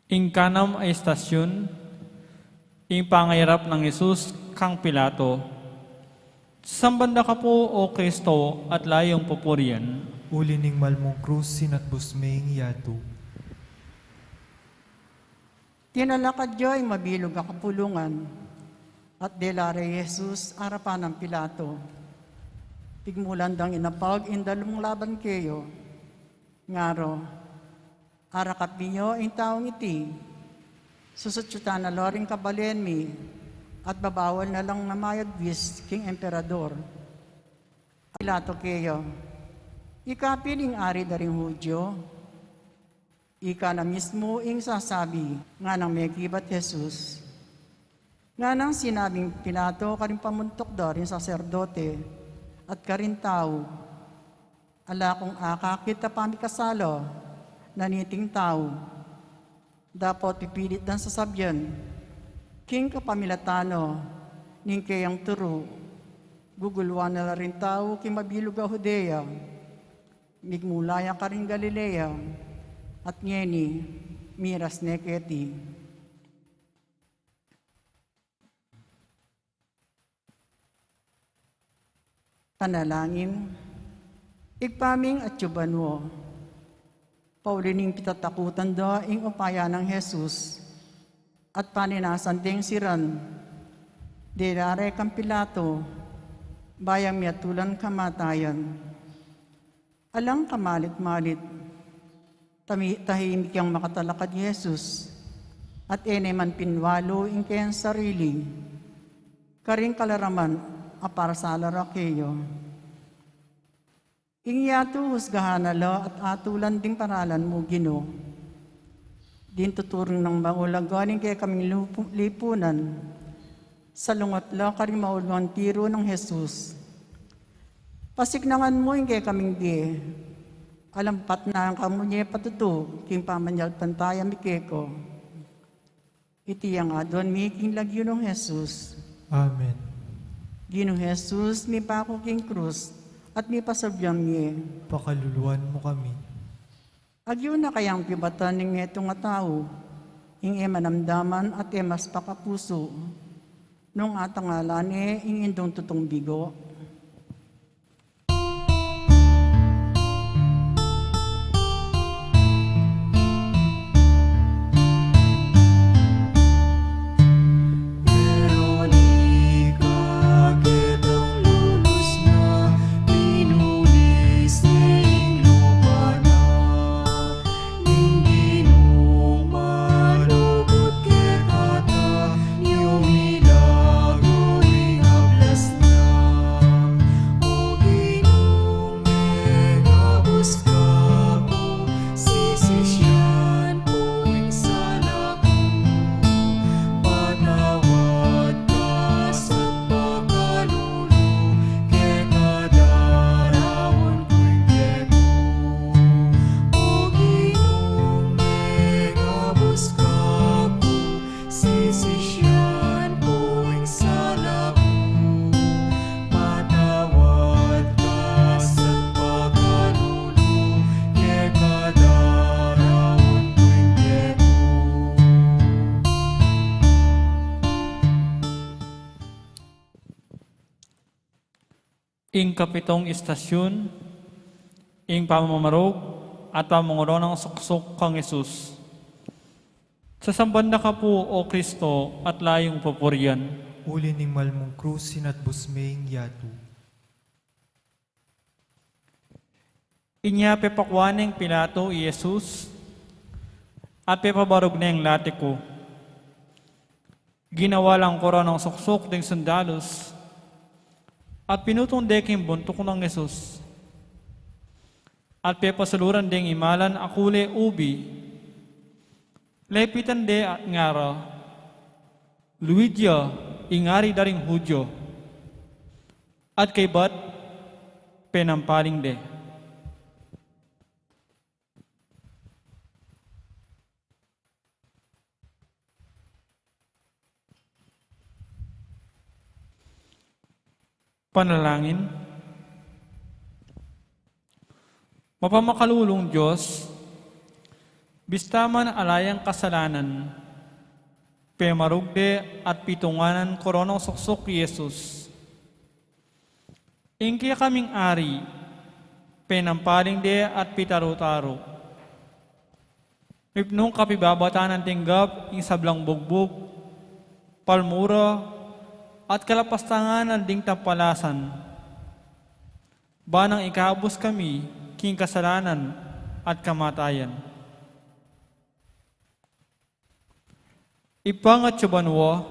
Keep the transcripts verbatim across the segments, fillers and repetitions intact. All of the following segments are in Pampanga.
Ing kanam a istasyun, ing pangayarap nang Jesus kang Pilato. Samban da ka pu, O Kristo, at layung pupurian. Uli ning malmung krus, sinatbus me ing yatu. Tinalakad ya ing mabilug a kapulungan, at dela re i Jesus arapan nang Pilato. Pigmulan dang inapag ing dalung laban keya, ngara, Arakapin yu ing taung iti. Susutyutan na la ring kabalen mi, at babawal na lang na mayagwis king emperador. Pilato keya, Ika pin ing ari da ring Judio? Ika na mismu ing sasabi. Nganang mekibat Jesus. Nganang sinabing Pilato karing pamuntuk da ring saserdote at karing tau, Ala kung akakit a pamikasala na niting tau. Dapot pipilit dang sasabian king kapamilatan na ning keyang turu, guguluan na la ring tau king mabilug a Judea, migmula ya karing Galilea, at ngeni miras ne keti. Panalangin. Ibpa ming atsu banua, pauli ning pitatakutan da ing upaya nang Jesus at paninasan deng siran, dela re kang Pilato, bayang miatulan kamatayan. Alang kamalit-malit, tami-, tahimik yang makatalakad i Jesus, at e ne man pinwalu ing keyang sarili karing kalaraman a para sala ra keya. Ing yatu husgahan na la at atulan ding paralan mu, Ginu. Ding tuturung nang maulaga ning kekaming lupu-, lipunan, salungat la karing maulung tiru nang Jesus. Pasiknangan mu ing kekaming bie. Alang patnangan ka mu ne patutu king pamanyalpantaya mi keka. Iti yang aduan mi king lagyu nang Jesus. Amen. Ginung Jesus, mipaku king krus at mipasabian mie, pakaluluan mu kami. Agyu na kayang pibatan ning metung a tau ing e manamdaman at e masapak a pusu, nung atangalan ne ing indung tutung bigo. Sisisyan ku ing sala ku, patawad ka sa pakalulu, keka daraun ku ing bie ku. Ing kapitung istasyun, ing pamamarug at pamangulu nang suksuk kang Jesus. Sasamban da ka pu, O Kristo, at layung pupurian. Uli ning malmung krus, sinatbus me ing yatu. Inya pepakua neng Pilato i Jesus, at pepabarug neng latiku. Ginawa lang kura nang suksuk ding sundalus, at pinutung de king buntuk nang Jesus, at pepasuluran deng imalan a kule ubi. Lepitan de at ngara, Luid ya, ing Ari da ring Judio. At kaybat, penampaling de. Panalangin. Mapamakalulung Dios, Bista man ala yang kasalanan, pemarug de at pitungan nang koronang suksuk i Jesus. Ing kekaming Ari, penampaling de at pitaru-taru. Mipnung kapibabatan nang tinggap ing sablang bugbug, palmura, at kalapastangan nang ding tampalasan, ba nang ikabus kami king kasalanan at kamatayan. Ibpa nang atsu banua,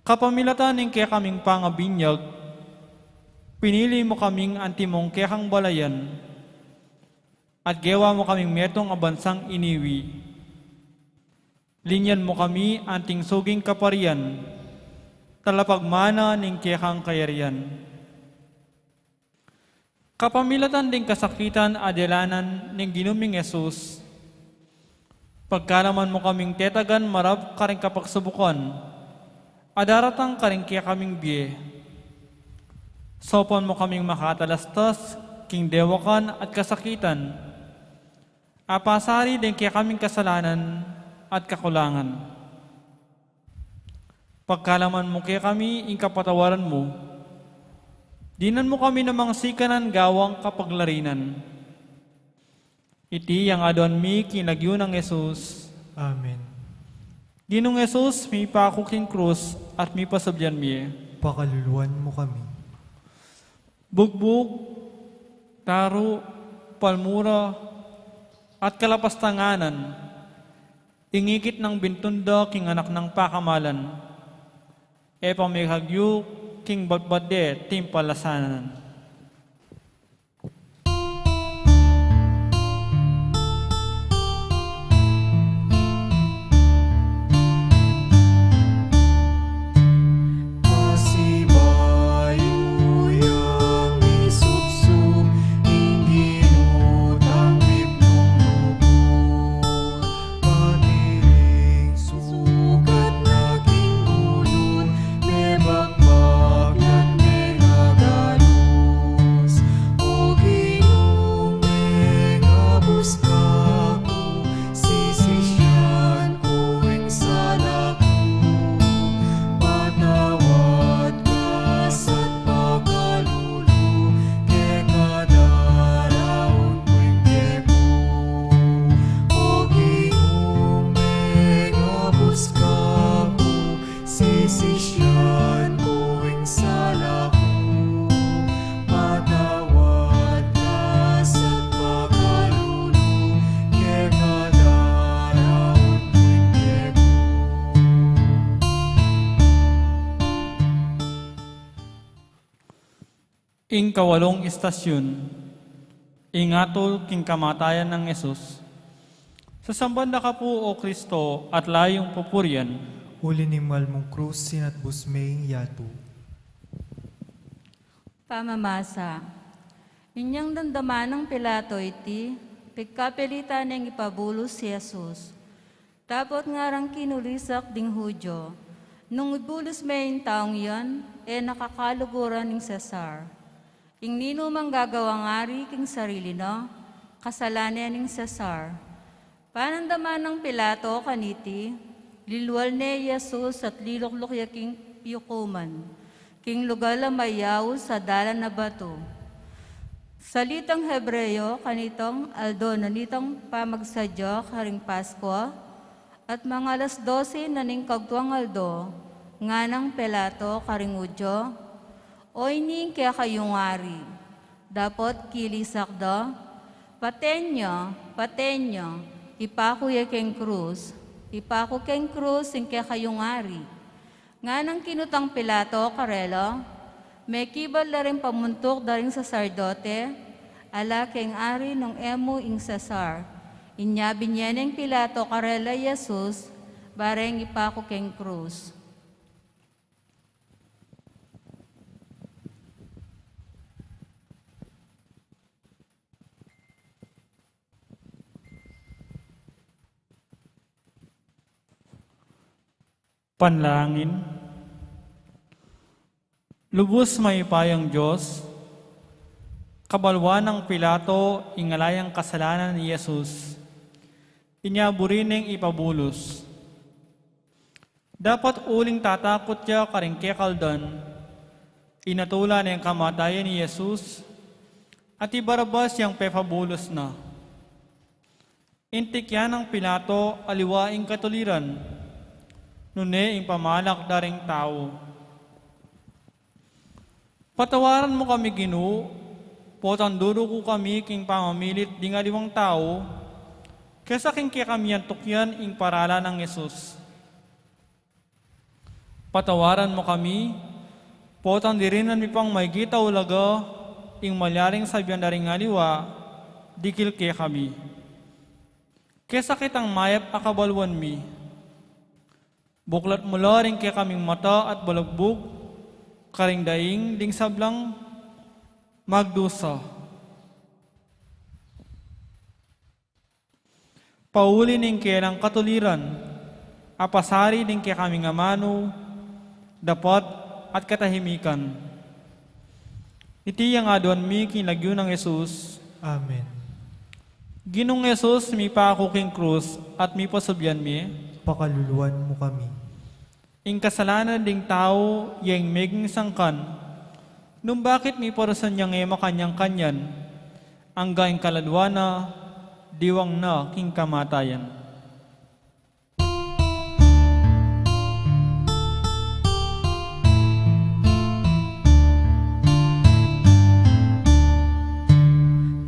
kapamilatan ning kekaming pangabinyag, pinili mu kaming antimong kekang balayan, at gewa mu kaming metung a bansang iniwi. Linyan mu kami anting suging kaparian, talapagmana ning kekang kayarian. Kapamilatan ding kasakitan a dalanan ning Ginu ming Jesus, pagkalaman mu kaming tetagan marap karing kapagsubukan a daratang karing kekaming bie. Saupan mu kaming makatalastas king dewakan at kasakitan, a pasari ding kekaming kasalanan at kakulangan. Pagkalaman mu kekami ing kapatawaran mu, dinan mu kami namang sikanan gawang kapaglarinan. Iti yang aduan mi king lagyu nang Jesus. Amen. Ginung Jesus, mipaku king krus at mipasubli mie. Pakaluluan mu kami. Bugbug, taru, palmura, at kalapastanganan, ingikit nang bintun da king anak nang pakamalan. E pa mekagyu king batbat de timpalasanan. Kasi bayu yang misuksu, ing Ginu tang mipnung lugud, pati ring sugat na king ulud, mebakbak at megagalus. O Ginung mengabus kaku, sisisian ku ing sala ku, patawad ka sa pakalulu, keka daraun ku ing bie ku. O Ginung mengabus kaku, sisisian ku ing sala ku, patawad ka sa pakalulu, keka daraun ku ing bie ku. Ing kawalung istasyun, ing atul king kamatayan nang Jesus. Sasamban da ka pu, O Kristo, at layung pupurian. Uli ning mal mung krus, sinatbus me ing yatu. Pamamasa. Inyang damdaman nang Pilato iti, pigkapilitan neng ipabulus i Jesus. Dapot ngarang kinulisak ding Judio, nung ibulus me ing taung yan, e na kakaluguran ning Cesar. Ing ninumang gagawang ari king sarili na, kasalan ne ning Cesar. Panandaman nang Pilato kaniti, lilual ne i Jesus at lilukluk ya king piyukuman, king lugal a mayaus a dalan a batu. Salitang Hebreo, kanitang aldo na nitang pamagsadya karing Paskua, at mangalas dose na ning kagtuang aldo, nganang Pilato karing Judio, "O ini ing kekayung ari?" Dapot kilisak da, "Paten ya, paten ya, ipaku ya keng krus, ipaku keng krus ing kekayung ari." Nganang kinutang Pilato karela, "Mekibal la ring pamuntuk da ring saserdote, ala keng ari nung e mu ing Cesar." Inya binye neng Pilato karela i Jesus, bareng ipaku keng krus. Panalangin. Lubus mayupayang Dios, kabaluan nang Pilato ing ala yang kasalanan i Jesus. Inya buri neng ipabulus. Dapat uling tatakut ya karing kekaldan, inatula neng kamatayan i Jesus, at i Barabas yang pepabulus na. Intikyan nang Pilato aliwa ing katuliran, nune ing pamalak da ring tau. Patawaran mu kami, Ginu, potang duruku kami king pamamilit ding aliwang tau, kesa king kekami antukyan ing paralan nang Jesus. Patawaran mu kami, potang dirinan mi pang maigit a ulaga ing malyaring sabian da ring aliwa, dikil kekami. Kesa kitang mayap a kabaluan mi. Buklat mu la ring kekaming mata at balagbug, karing daing ding sablang magdusa. Pauli ning kelang katuliran, apasari ning kekaming amanu, dapat at katahimikan. Iti yang aduan mi king lagyu nang Jesus. Amen. Ginung Jesus, mipaku king krus at mipasubian mi. Pakaluluan mu kami. Ing kasalanan ding tau ya ing meging sangkan, nung bakit miparusan yang e makanyan-kanyan, angga ing kaladua na, diwang na king kamatayan.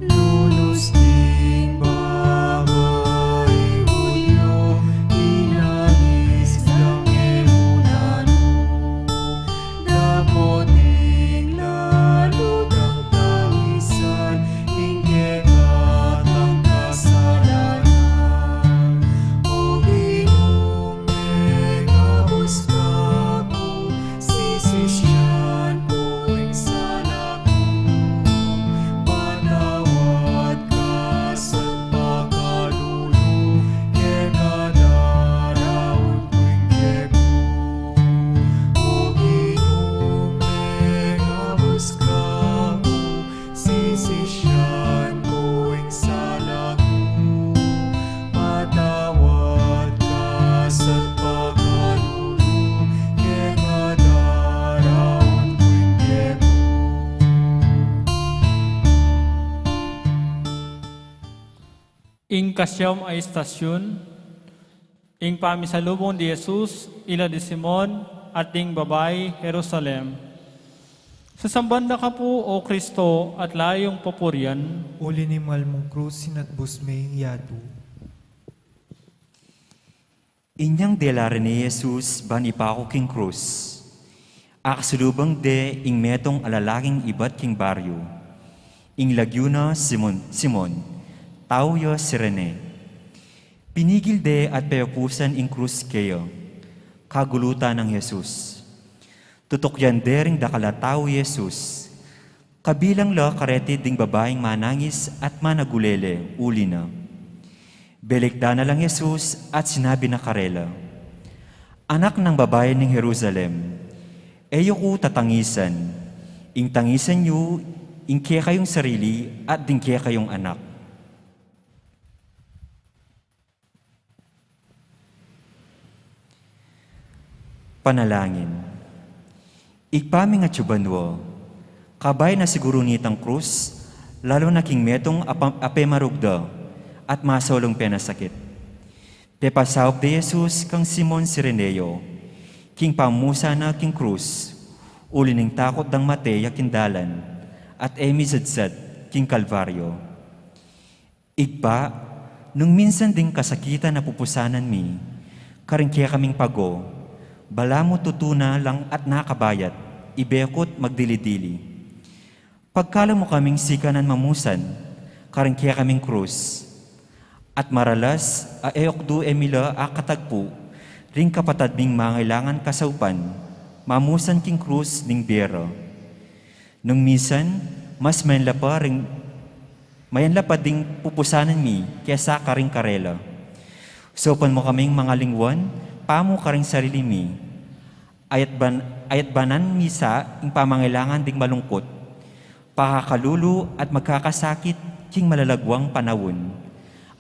Lunus ding babai, budyo, inangis lang e munanu. Dapot ing lalu tang tangisan, ing kekatang kasalanan. O Ginu, mengabus ka ku, sisisian ku ing sala ku. Patawad ka sa pakalulu, keka daraun ku ing kekung. O Ginu, mengabus ka ku, sisisian ku ing sala ku. Patawad ka sa pakalulu, keka daraun ku ing kekung. Ing kasiam a istasyun, ing pamisalubung di Jesus ila di Simon at ding babai Jerusalem. Sasamban da ka pu, O Kristo, at la yung papurian. Uli ning mal mung krus, sinatbus me ing yatu. Inyang dela reni i Jesus ban ipaku king krus. Akasalubung de ing metung a lalaking ibat king baryu. Ing lagyu na Simon, Simon, tau ya Cirene. Pinigil de at peyapusan ing krus keya. Kagulutan nang Jesus. Tutukyan de ring dakal a tau i Jesus. Kabilang la kareti ding babaing manangis at managulele uli na. Belikdan na lang Jesus at sinabi na karela, Anak nang babai ning Jerusalem, e yu ku tatangisan, ing tangisan yu ing kekayung sarili at ding kekayung anak. Panalangin. Ibpa ming atsu banua, kabay na siguru nitang krus, lalu na king metung a pa-, a pemarugda at masaulung penasakit. Pepasaup de Jesus kang Simon Cireneo, king pamusan na king krus, uli ning takut dang mate ya king dalan, at e misadsad king Kalvario. Ibpa, nung minsan ding kasakitan a pupusanan mi, karing kekaming pago, balamu tutu na lang at nakabayat, ibekut magdili-dili. Pagkalup mu kaming sikanan mamusan, karing kekaming krus, at maralas a e okdu e mi la akatagpu, ring kapatad ming mangailangan kasaupan, mamusan king krus ning bie ra. Nung minsan, mas mayanla pa ring, mayanla pa ding pupusanan mi kesa karing karela. Saupan mu kaming mangalingwan, pamu karing sarili mi. Ayat ban-, ayat banan mi sa ing pamangailangan ding malungkut, pakakalulu at magkakasakit king malalaguang panaun.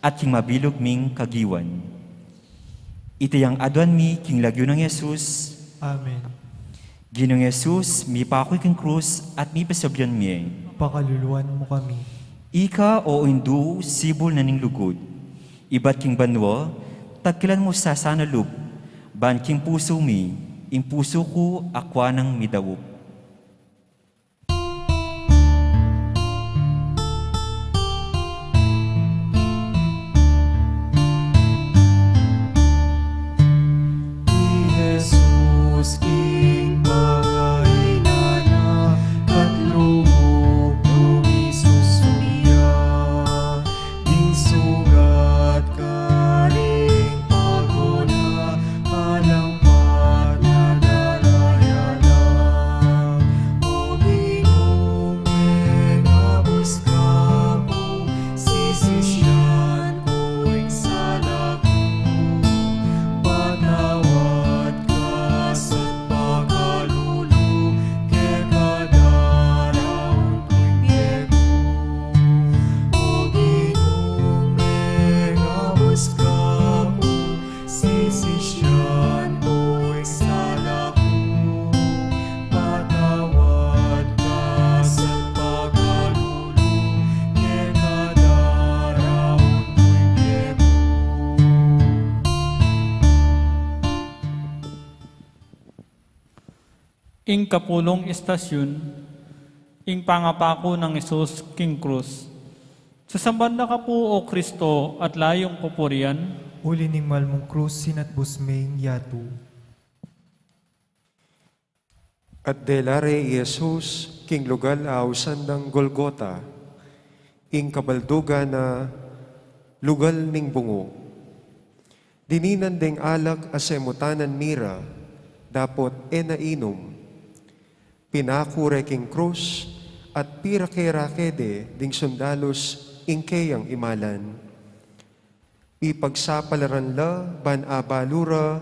at king mabilug ming kagiwan. Iti yang aduan mi king lagyu nang Jesus. Amen. Ginung Jesus, mipaku king krus at mipasabian mi. Pakaluluan mu kami. Ika, o Indu, sibul na ning lugud. Ibat king banua, tagkilan mu sa sana lub, ban king pusu mi, ing pusu ku akua nang midaup. I Jesus king pangainan na, at lugud misusuya, ding sugat karing pagona, alang pat na daraya la. O Ginu, mengabus ka pu, sisisian ku ing sala ku, patawad ka sa pakalulu, keka daraun ku ing bie ku. O Ginu, mengabus ka pu, sisisian ku ing sala ku, patawad ka sa pakalulu, keka daraun ku ing bie ku. Ing kapulung istasyun, ing pangapaku nang Jesus king krus. Sasamban da ka pu, O Kristo, at layung pupurian. Uli ning mal mung krus, sinatbus me ing yatu. At dela re i Jesus king lugal a ausan dang Golgota, ing kabaldugan na lugal ning bungu. Dininan deng alak a semutanan mira, dapot e na inum. Pinaku re king krus, at pirake-rake de ding sundalus ing keyang imalan. Ipagsapalaran la ban abalu ra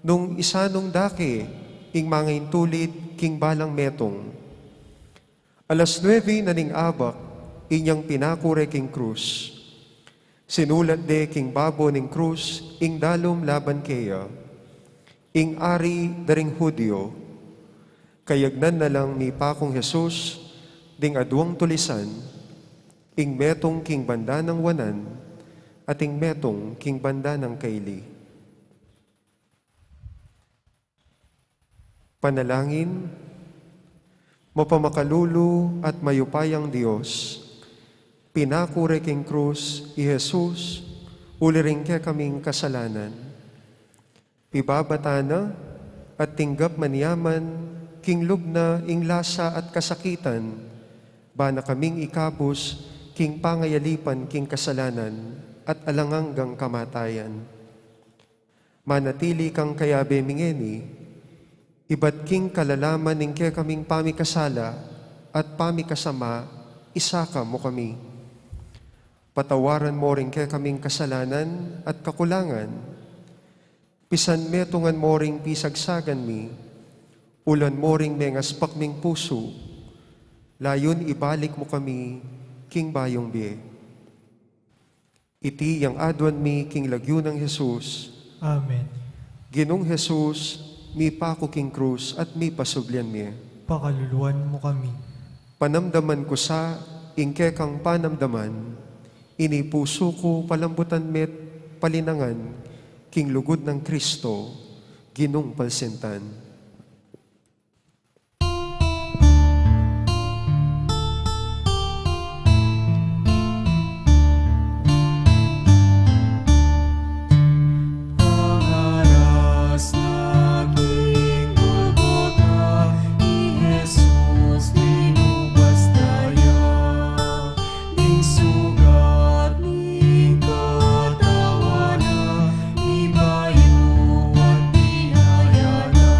nung isanung da ke ing mangaintulid king balang metung. Alas nuebe na ning abak, inyang pinaku re king krus. Sinulat de king babo ning krus ing dalum laban keya, "Ing Ari da ring Judio." Kayagnan na lang mipakung Jesus ding aduang tulisan, ing metung king banda nang wanan, at ing metung king banda nang kaili. Panalangin. Mapamakalulu at mayupayang Dios, pinaku re king krus i Jesus uli ring kekaming kasalanan. Pibabata na at tinggap man ya man king lub na ing lasa at kasakitan, ba na kaming ikabus king pangayalipan king kasalanan at alang anggang kamatayan. Manatili kang kayabe mi ngeni, ibat king kalalaman ning kekaming pamikasala at pamikasama, isaka mu kami. Patawaran mo ring kekaming kasalanan at kakulangan, pisan metungan mo ring pisagsagan mi, ulan mo ring mengaspak ming pusu, layun ibalik mu kami king bayung bie. Iti yang aduan mi king lagyu nang Jesus. Amen. Ginung Jesus, mipaku king krus at mipasublian mi. Pakaluluan mu kami. Panamdaman ku sa ing kekang panamdaman, ini pusu ku palambutan me't palinangan king lugud nang Kristo, Ginung palsintan. Pangalas na king Golgota, i Jesus linubas da ya, ding sugat ning katawan na, mibayu at binaya na.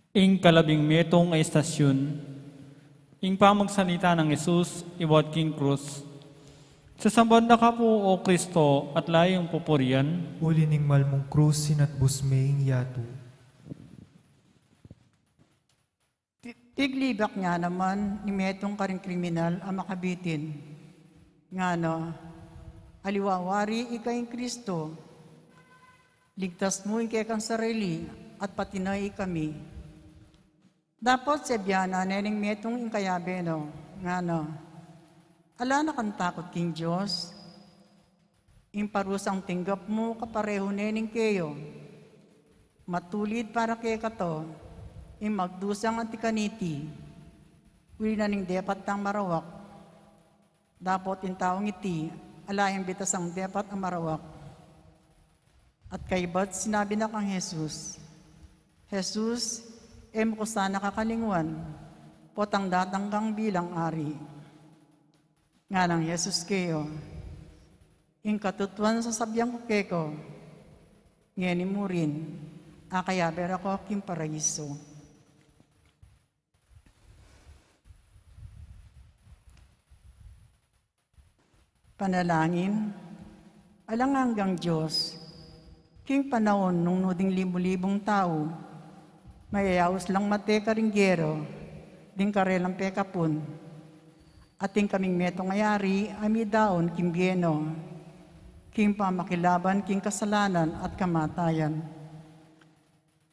Ing kalabing metung a istasyun, ing pamagsalita nang Jesus ibat king krus. Sasamban da ka pu, O Kristo, at layu ing pupurian. Uli ning malmung krus, sinatbus me ing yatu. Ti-, tiglibak ngana naman ning metung karing kriminal a makabitin. Ngana, aliwa wari ika ing Kristo, ligtas mu ing kekang sarili at pati na ikami. Dapot sebianan ne ning metung ing kayabe na, ngana, ala na kang takut king Dios? Ing parusang tinggap mu kaparehu ne ning keyo. Matulid para kekata ing magdusang anti kaniti. Uli na ning depat tang marawak. Dapot ing taung iti, ala yang bitasang depat a marawak. At kaybat sinabi na kang Jesus, Jesus, e mu ku sana kakalingwan, potang datang kang bilang ari. Nganang Jesus keya, ing katutuan sasabian ku keka, ngeni murin, akayabe ra ku king paraiso. Panalangin. Alang anggang Dios, king panaun nung nu ding libu-libung tau, mayayaus lang mate karing gera ding karelang pekapun, atin kaming metung a yari a midaun king bie na, king pamakilaban king kasalanan at kamatayan.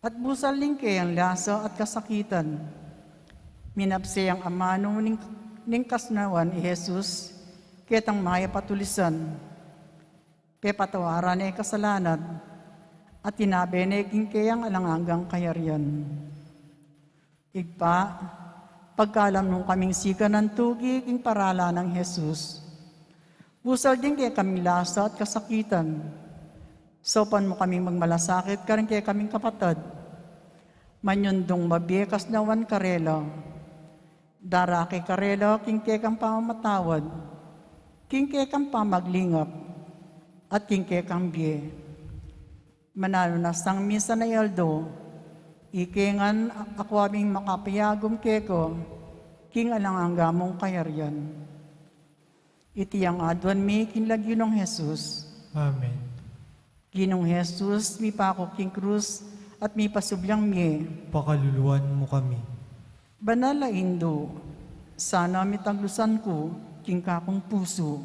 At busal ning keyang lasa at kasakitan, minabse yang amanu ning, ning kasnawan i Jesus, ketang mayap a tulisan. Pepatawaran ne kasalanan, at tinabe ne king keyang alang anggang kayarian. Ibpa, pagkalam nu kaming sikanan tugi king paralan nang Jesus, busal ding kekaming lasa at kasakitan, saupan mu kaming magmalasakit karing kekaming kapatad, manyundung mabie kasnawan karela. Darake karela king kekang pamamatawad, king kekang pamaglingap, at king kekang bie. Mananu na sang misan a aldo, ike ngan aku ming makapayagum keka king alang angga mung kayarian. Iti yang aduan mi king lagyu nang Jesus. Amen. Ginung Jesus, mipaku king krus at mipasubling mie, pakaluluan mu kami. Banal a Indu, sana mitaglusan ku king kakung pusu.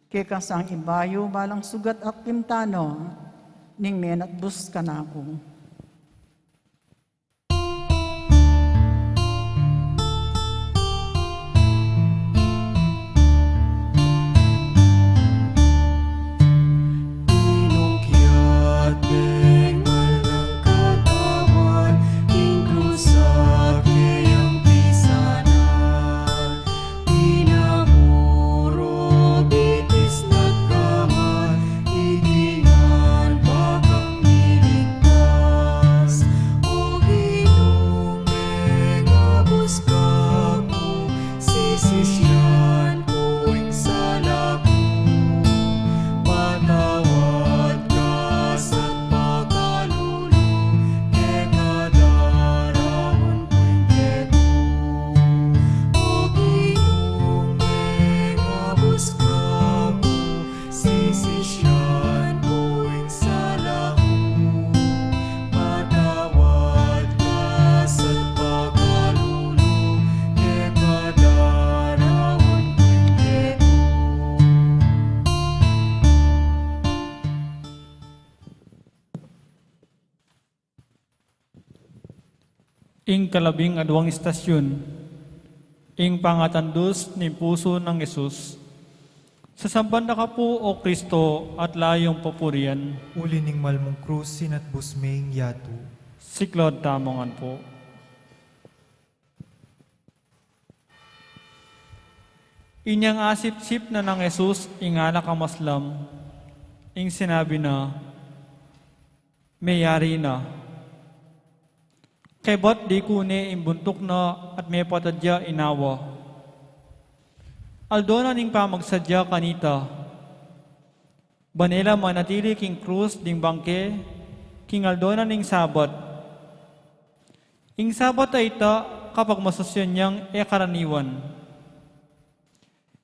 Keka sang ibayu balang sugat at pintana ning menatbus kanaku. Inukyat deng mal nang katawan, king krus a keyang pisanan. Pinamuro, bitis na't kamay, iti ngan bakang miligtas. O Ginung, mengabus ka ku, sisisian ku ing sala ku, patawad ka sa pakalulu, keka daraun ku ing keku. O Ginung, mengabus ka ku, sisisian ku ing sala ku, patawad ka sa pakalulu, keka daraun ku ing keku. Ing kalabing aduang istasyun, ing pangatandus ning pusu nang Jesus. Sasamban da ka pu, O Kristo, at layu ing papurian. Uli ning malmung krus, sinatbus me ing yatu. Siklaud tamu ngan pu. Inyang asipsip na nang Jesus ing alak a maslam, ing sinabi na, meyari na. Kaybat dikune ing buntuk na at mepatad ya inawa. Aldo na ning pamagsadya kanita. Ban e la manatili king krus ding bangke king aldo na ning Sabat. Ing Sabat a ita, kapagmasusyan yang e karaniwan,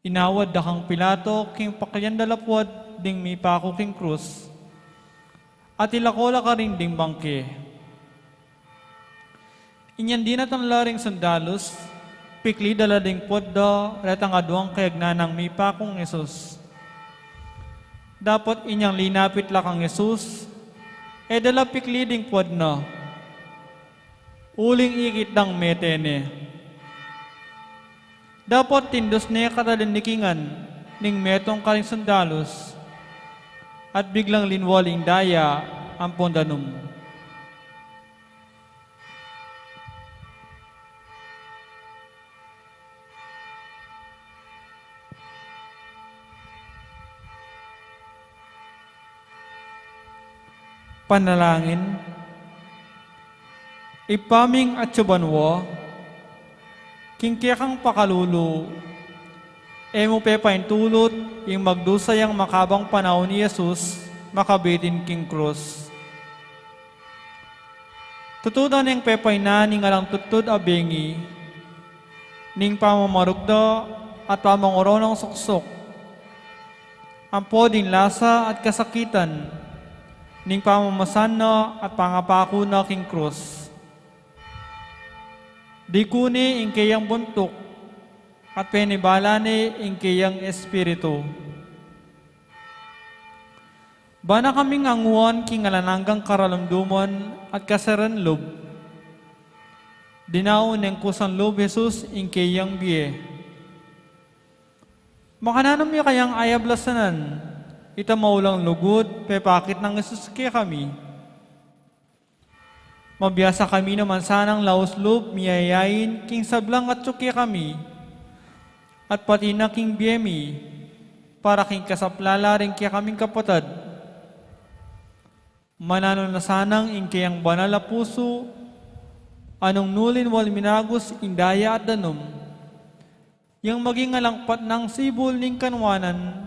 inawad da kang Pilato king paklian da lapud ding mipaku king krus, at ilako la karin ding bangke. Inyang dinatnan la ring sundalus, pikli da la ding puad da retang aduang kayagnan nang mipakung Jesus. Dapot inyang linapit la kang Jesus, e da la pikli ding puad na, uling ikit dang mete ne. Dapot tindus ne katalinikingan ning metung karing sundalus, at biglang linwal ing daya ampon danum. Panalangin. Ibpa ming atsu banua, king kekang pakalulu, e mu pepaintulut ing magdusa yang makabang panaun i Jesus makabitin king krus. Tutu da neng pepainan ing alang tudtud a bengi, ning pamamarugda at pamangoro nang suksuk, ampo ding lasa at kasakitan ning pamamasan na at pangapaku na king krus. Diku ne ing keyang buntuk at penibala ne ing keyang espiritu. Ba na kaming anguan king alang anggang karalumduman at kasiran lub, dinaun neng kusan lub Jesus ing keyang bie. Makananu mi kayang ayablasanan ita maulang lugud pepakit nang Jesus kekami? Mabiasa kami naman sanang laus lub miyayain king sablang atsu kekami, at pati na king bie mi, para king kasaplalan ring kekaming kapatad. Mananu na sanang ing keyang banal a pusu, a nung nu linwal minagus ing daya at danum, yang maging alang patnang sibul ning kanuanan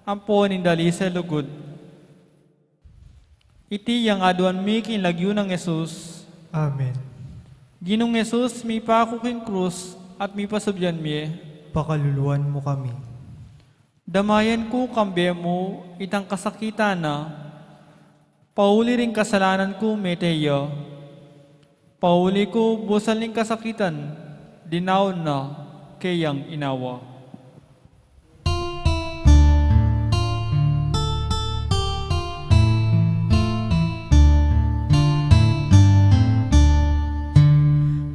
ampo ning dalise lugud. Iti yang aduan mi king lagyu nang Jesus. Amen. Ginung Jesus, mipaku king krus at mipasubyan mie, pakaluluan mu kami. Damayan ku kambe mu itang kasakitan na, pauli ring kasalanan ku mete ya. Pauli ku busal ning kasakitan, dinaun na keyang inawa.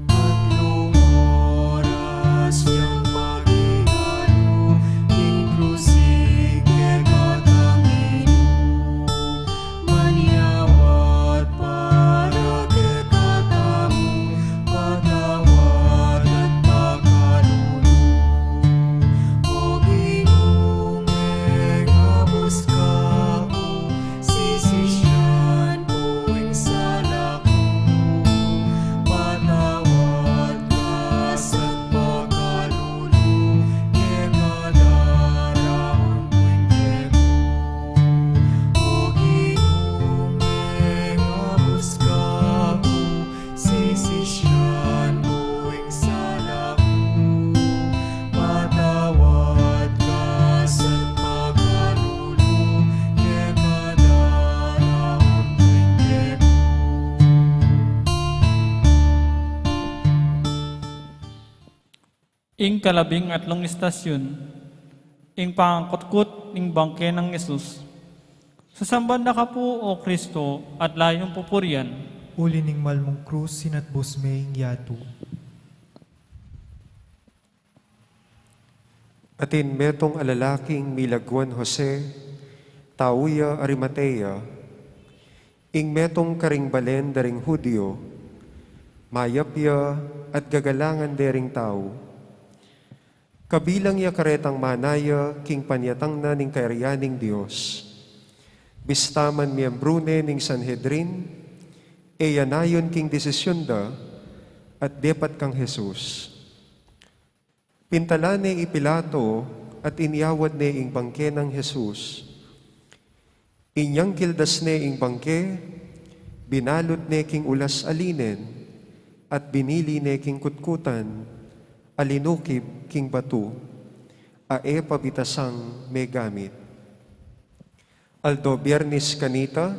Tatlung oras yang maging alu, ing krus ing kekatang inum. Manyawad para kekatamu, patawad at pakalulu. O Ginu, mengabus ka ku, sisisian ku ing sala ku, patawad ka sa pakalulu, kekadaraun ku ing kekung. O Ginu, mengabus ka ku, sisisian ku ing sala ku, patawad ka sa pakalulu, kekadaraun ku ing kekung. Ing kalabing atlung istasyun, ing pangangkutkut ning bangke nang Jesus. Sasamban da ka pu, O Kristo, at layu mung pupurian. Uli ning mal mung krus, sinatbus me ing yatu. Atin metung a lalaking milagwan Jose, tau ya Arimatea, ing metung karing balen da ring Judio, mayap ya at gagalangan de ring tau. Kabilang ya karetang manaya king panyatang na ning kayarian ning Dios. Bista man miyembru ne ning Sanhedrin, e ya nayun king desisyun da, at depat kang Jesus. Pintalan ne i Pilato at inyawad ne ing bangke nang Jesus. Inyang kildas ne ing bangke, binalut ne king ulas a linen, at binili ne king kutkutan a linukib king batu, a e pa bitasang megamit. Aldo Biernis kanita,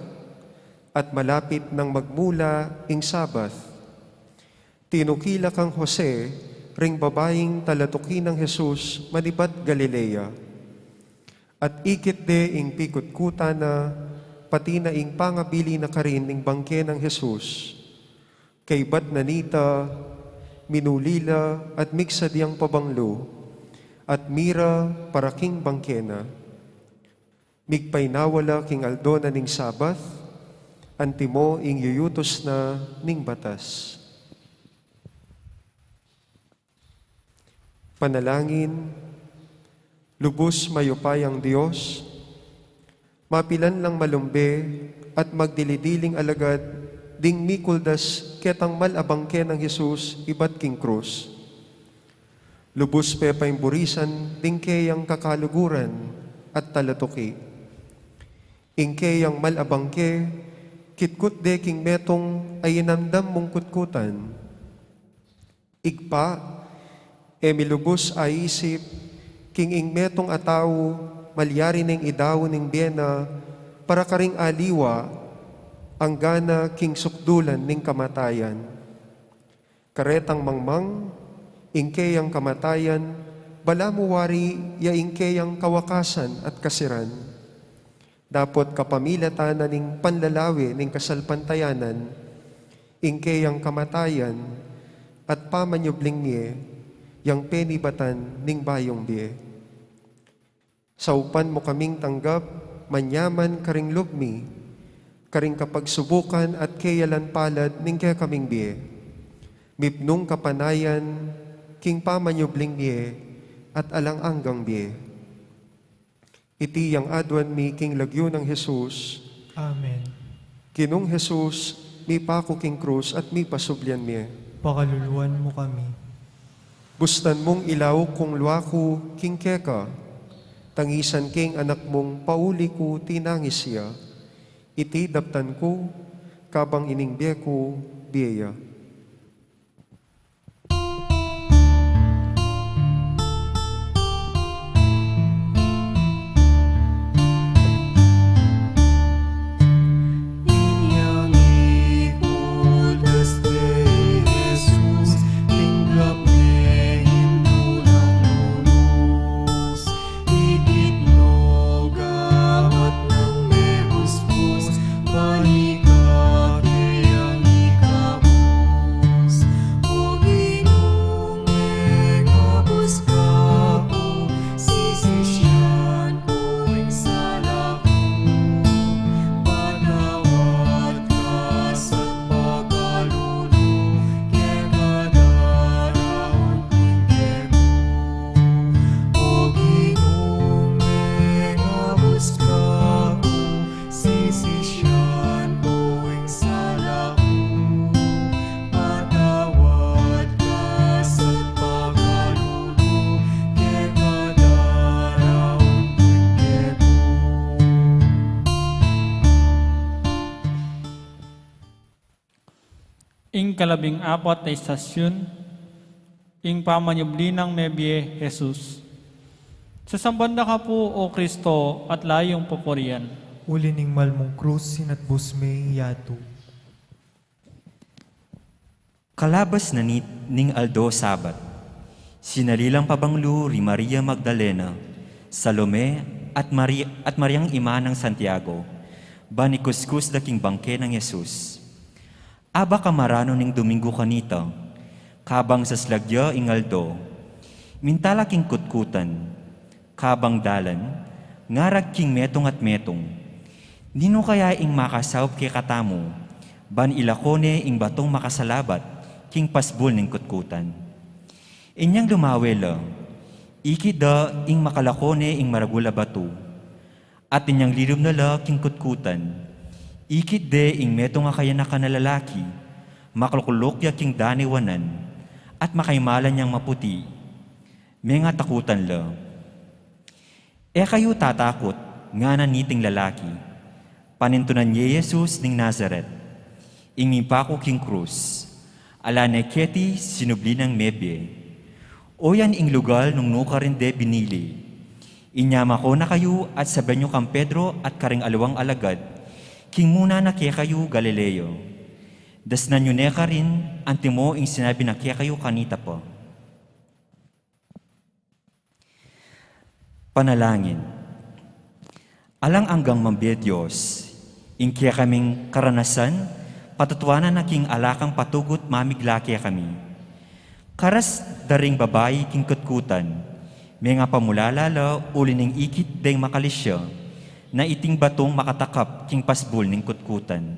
at malapit nang magmula ing Sabat, tinuki la kang Jose ring babaing talatuki nang Jesus manibat Galilea. At ikit de ing pikutkutan na, pati na ing pangabili na karin ning bangke nang Jesus. Kaybat na nita, minuli la at migsad yang pabanglu, at mira para king bangke na. Migpainawa la king aldo na ning Sabat, antimo ing yuyutus na ning batas. Panalangin. Lubus mayupayang Dios, mapilan lang malumbe at magdili-diling alagad ding mikuldas ketang mal a bangke nang Jesus ibat king krus. Lubus pe paimburisan ding keyang kakaluguran at talatuki. Ing keyang mal a bangke, kitkut de king metung a inamdam mung kutkutan. Ibpa, e mi lubus aisip king ing metung a tau malyari neng idau ning bie na para karing aliwa, anggana king sukdulan ning kamatayan. Karetang mangmang, ing keyang kamatayan, balamu wari ya ing keyang kawakasan at kasiran. Dapot kapamilatan na ning panlalawe ning kasalpantayanan, ing keyang kamatayan at pamanyubling mie, yang penibatan ning bayung bie. Saupan mu kaming tanggap, manyaman karing lub mi, karing kapagsubukan at keyalan palad ning kekaming bie. Mipnung kapanayan, king pamanyubling mie, at alang anggang bie. Iti yang aduan mi king lagyu nang Jesus. Amen. Ginung Jesus, mipaku king krus at mipasublian mie. Pakaluluan mu kami. Bustan mung ilauk kung lua ku king keka, tangisan king anak mung pauli ku tinangis ya. Iti daptan ku, kabang ining bie ku, bie ya. Ing kalabing apat a istasyun, ing pamanyubli nang mebie Jesus. Sasamban da ka pu, O Kristo, at layu ing papurian. Uli ning mal mung krus, sinatbus me ing yatu. Kalabas na nit ning aldo Sabat, sinali lang pabanglu ri Maria Magdalena, Salome, at Mari-, at Mariang ima nang Santiago, ban ikuskus da king bangke nang Jesus. Aba kamaranu ning Domingu kanita, kabang saslag ya ing aldo, minta la king kutkutan, kabang dalan, ngarag king metung at metung, "Ninu kaya ing makasaup kekatamu, ban ilako ne ing batung makasalabat king pasbul ning kutkutan?" Inyang lumawe la, ikit da ing makalako ne ing maragul a batu. At inyang lilub na la king kutkutan, ikit de ing metung a kayanakan a lalaki, makalkuluk ya king daniwanan, at makaimalan yang maputi. Mengatakutan la. "E kayu tatakut," ngana niting lalaki. Panintunan ye Jesus ning Nazaret, ing mipaku king krus. Ala ne keti sinubli nang mebie. O yan ing lugal nung nu karin de binili. Inya mako na kayu at sabian yu kang Pedro at karing aliwang alagad, king muna na kekayu Galileo. Dasnan yu ne karin, antimo ing sinabi na kekayu kanita pa. Panalangin. Alang anggang mabie Dios, ing kekaming karanasan, patutuanan na king ala kang patugut mamigla kekami. Karas da ring babai king kutkutan, mengapamulala la uli ning ikit deng makalisya, na iting batung makatakap king pasbul ning kutkutan.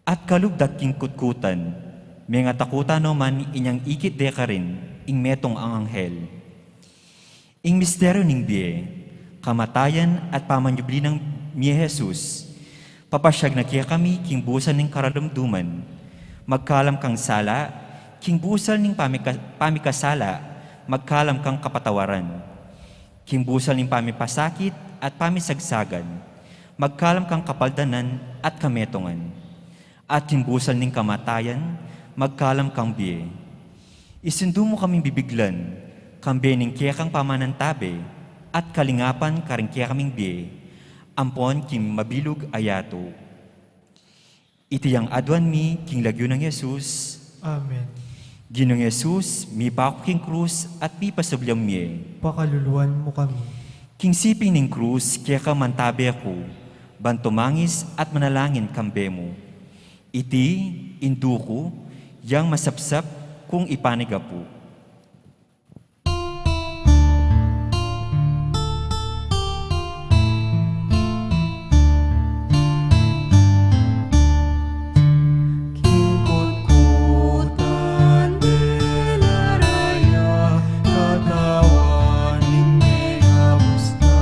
At kalub da king kutkutan, mengatakutan no man inyang ikit de karin ing metung a anghel. Ing misteryu ning bie, kamatayan at pamanyubli nang mie Jesus, papasyag na kekami king busal ning karalumduman, magkalam kang sala, king busal ning pamika-, pamikasala, magkalam kang kapatawaran. King busal ning pamipasakit at pamisagsagan, magkalam kang kapaldanan at kametungan. At king busal ning kamatayan, magkalam kang bie. Isindu mu kaming bibiglan, kambe ning kekang pamanantabe, at kalingapan karing kekaming bie, ampon king mabilug a yatu. Iti yang aduan mi king lagyu nang Jesus. Amen. Ginung Jesus, mipaku king krus at pipasubli yang mie. Pakaluluan mu kami. King siping ning krus, keka mantabe ku, ban tumangis at manalangin kambe mu. Iti, indu ku, yang masapsap kung ipanigapu. Kingkutkutan de la raya, katawan ning megabusta,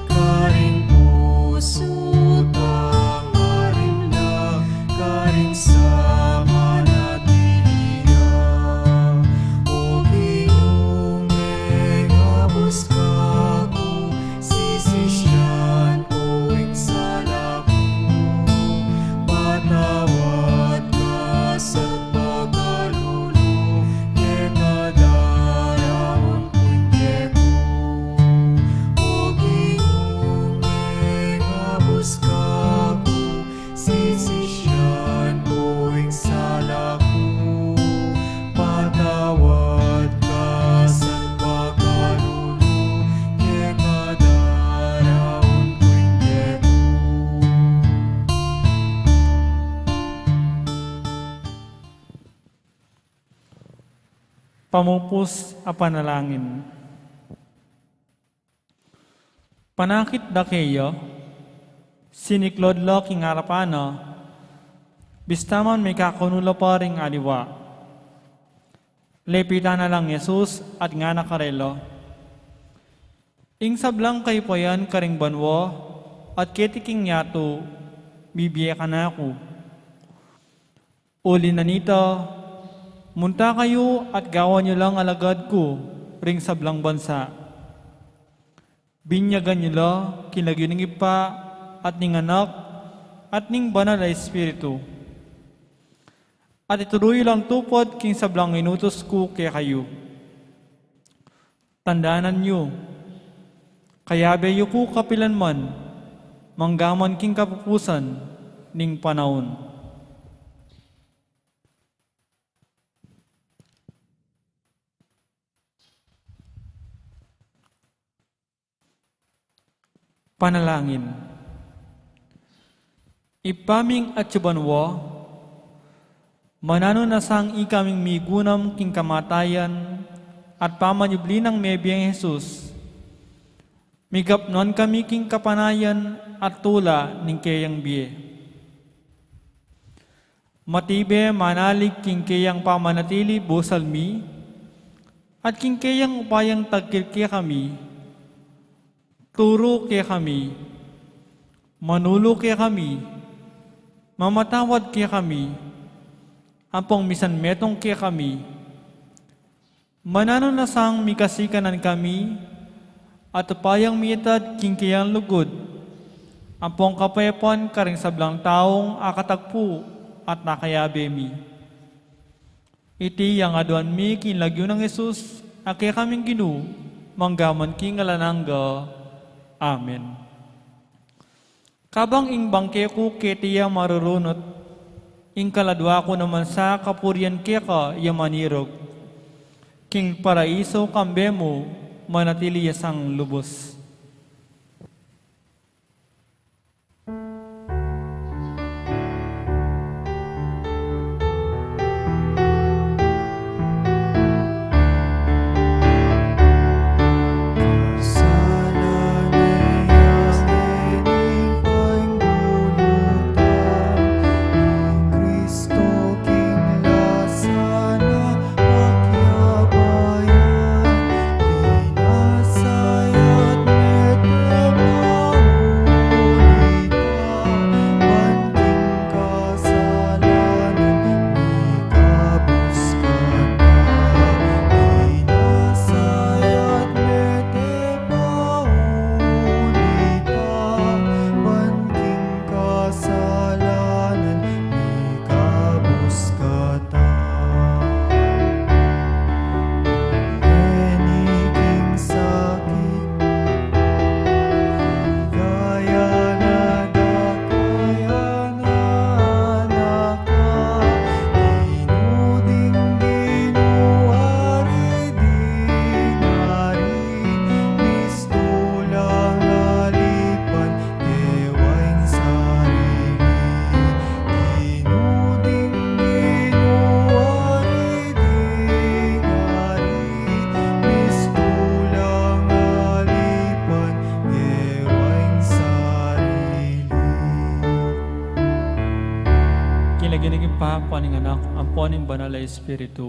karing pusu tang marimla, karing samanatili ya. O Ginu, mengabus ka ku, sisisian ku ing sala ku, patawad ka sa pakalulu, keka daraun ku ing bie ku. O Ginu, mengabus ka ku, sisisian ku ing sala ku, patawad ka sa pakalulu, keka daraun ku ing bie ku. Pamupus a panalangin. Panakit da keya, siniklod la king arapan na, bista man mikakunu la pa ring aliwa. Lepitan na lang Jesus at ngana karela, ing sablang kayupayan karing banua at keti king yatu, mibie kanaku. Uli na nita, munta kayu at gawan yu lang alagad ku ring sablang bansa. Binyagan yu la king lagyu ning Ibpa at ning Anak at ning Banal a Espiritu. At ituru yu lang tupad king sablang inutus ku kekayu. Tandanan yu, kayabe yu ku kapilan man, manggaman king kapupusan ning panaun. Panalangin. Ibpa ming atsu banua, mananu na sang ikaming migunam king kamatayan at pamanyubli nang mebieng Jesus, migapnan kami king kapanayan at tula ning keyang bie. Matibe manalig king keyang pamanatili busal mi, at king keyang upayang tagkil kekami, turu kekami, manulu kekami, mamatawad kekami, ampong misan metung kekami, mananu na sang mikasikanan kami, at upayang mitad king keyang lugud, ampong kapayapan karing sablang taung akatagpu at akayabe mi. Iti yang aduan mi king lagyu nang Jesus, a kekaming Ginu, manggaman king alang angga. Amen. Kabang ing bangke ku keti ya marurunut, ing kaladua ku naman sa kapurian keka ya manirug. King paraiso kambe mu, manatili ya sang lubus. King lagyu ning Ibpa, ampo ning Anak, ampo ning Banal a Espiritu.